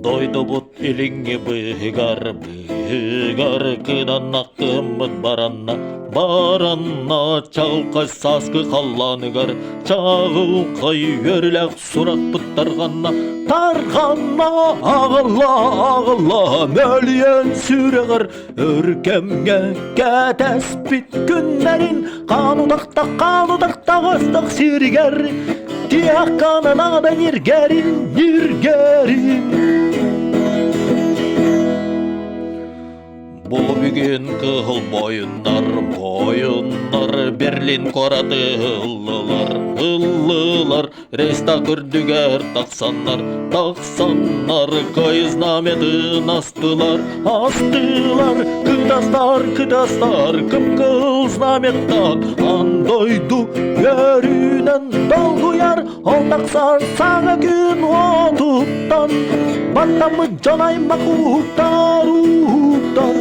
Дойдубут илиҥҥи быыһыгар, быыһыгар кыданнахтыммыт баранна, баранна чаҕылхай сааскы халлааныгар, чаҕылхай үөрүүлээх сурахпыт тарҕанна, тарҕанна, аҕылла, аҕылла, мөлүйүөн сүрэҕэр өр кэмҥэ кэтэспит күннэрин хаан утахтах, хаан утахтах ыстах сиригэр тиһэх кананаада ньиргэрин, ньиргэрин. Бу бүгүн кыһыл буойуннар, буойуннар Берлин куораты ыллылар, ыллылар, Рейхстаг үрдүгэр тахсаннар, тахсаннар, кыай знаметын астылар, астылар, кытастар, кытастар, кып-кыл знаметтан ан дойду үөрүүнэн долгуйар, ол тахсар саҥа күн уотуттан, баттаммыт дьон аймах уһуктар, уһуктар.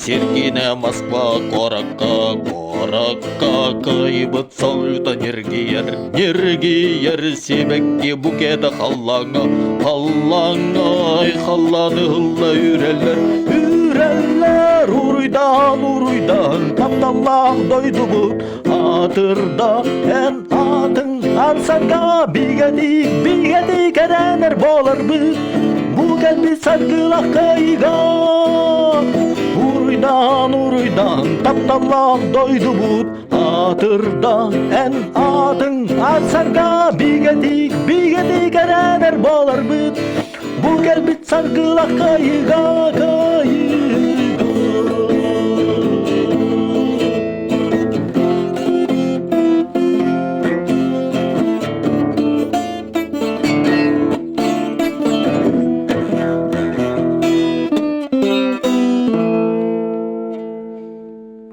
Сергине Москва куоракка, куоракка кыайбыт салюта ньиргийэр, ньиргийэр сибэкки букета халлааҥҥа, халлааҥҥа ай халлааны ыһылла үрэллэр, үрэллэр уруйдаан, уруйдаан тапталлаах дойдубут аатырда эн аатыҥ ансарга бигэтик, бигэтик эрэнэр буоларбыт бу кэлбит саргылах кыайыыга уруйдаан, уруйдаан тапталлаах дойдубут аатырда эн аатыҥ ансарга бигэтик, бигэтик эрэнэр буоларбыт бу кэлбит саргылах кыайыыга кыайыыга.